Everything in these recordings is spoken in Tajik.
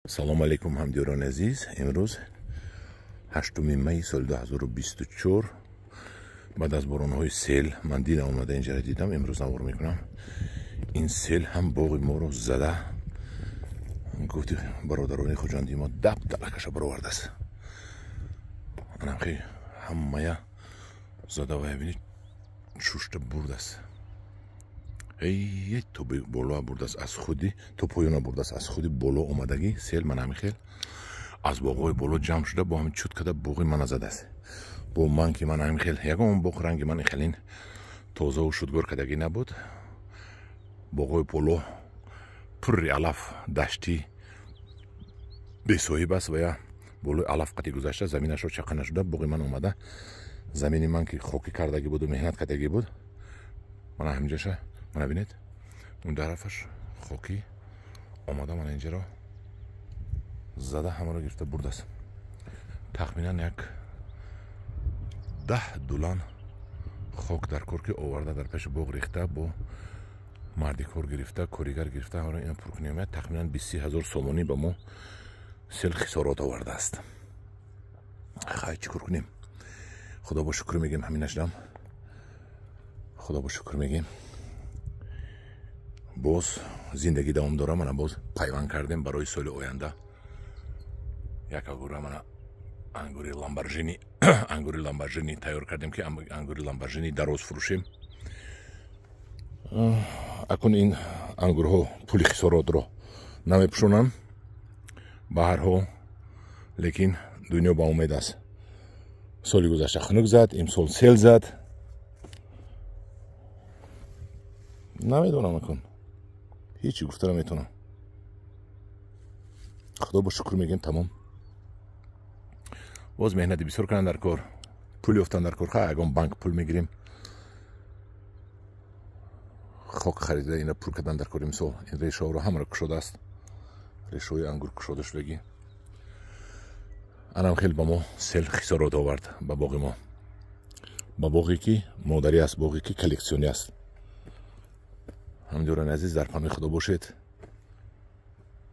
Салом алейкум, ҳамдиёрони азиз. Имрӯз 8 май соли 2024 баъд аз боронҳои сел ман дина омада инҷара дидам, имрӯз навор мекунам. Ин сел ҳам боғи моро зада, гуфти бародарони хуҷандии мо даб талакаша баровардааст. Анамхи ҳамая зада ва бинед, шушта бурдааст. Эй, то боло бурдааст, аз худи то поёна бурдааст, аз худи боло омадагӣ сел ман ҳамин хел аз боғҳои боло ҷамъ шуда бо ҳамин чут када боғи мана задааст. Бо ман ки ман ҳамин хел ягон боғ ранги ман хелин тозаву шудгор кадагӣ набуд. Боғҳои боло пурри алаф даштӣ бесоҳиб аст ва я болои алаф қати гузашта заминашро чақа нашуда боғи ман омада, замини ман ки хокӣ кардагӣ буду меҳнат кардагӣ буд, мана ҳаминҷаша мана бинед, он тарафаш хокӣ омада мана инҷаро зада ҳамаро гирифта бурдааст. Тахминан як 10 дулан хок дар кор ки оварда дар пеши боғ рехта, бо мардикор гирифта, коригар гирифта ҳамаро ина пур кунем. Тахминан 20 ҳазор сомонӣ ба мо сел хисорот овардааст. Хай, чӣ кор кунем? Худо бо шукр мегем, ҳамин нашдам. Худо бо шукр мегем. Боз зиндагӣ давом дора. Мана боз пайванд кардем барои соли оянда. Як ангура мана ангури ламбаржини, ангури ламбаржини тайёр кардем, ки ангури ламбаржини дароз фурӯшем. Акун ин ангурҳо пули хисоротро намепӯшонанд ба ҳар ҳол, лекин дунё ба умед аст. Соли гузашта хунук зад, имсол сел зад. Намедонам, акун ҳечи гуфта наметавонам. Худо бо шукр мегем, тамом. Боз меҳнати бисёр кунанд дар кор, пул ёфтан дар кор. Ха, ягон банк пул мегирем, хок харида ина пур кардан дар кор. Имсол ин решаҳоро ҳамаро кушодааст, решаҳои ангур кушода шудагӣ. Анам хел ба мо сел хисорот овард ба боғи мо, ба боғе ки модарӣ аст, боғе ки коллексионӣ аст. Ҳамдиёрони азиз, дар паноҳи Худо бошед.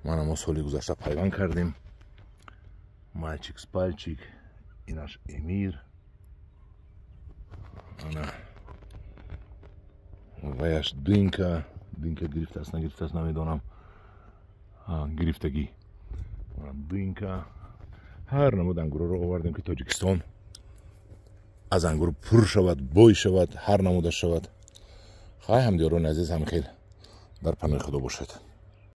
Мана мо соли гузашта пайванд кардем. Мальчик с пальчик, инаш Эмир, ана ваяш дынка, дынка гирифтааст, нагирифтааст намедонам, гирифтагӣ дынка. Ҳар намуд ангурҳоро овардем, ки Тоҷикистон аз ангур пур шавад, бой шавад, ҳар намудаш шавад. Хай, ҳамдиёрони азиз, ҳамин хел дар паноҳи Худо бошед.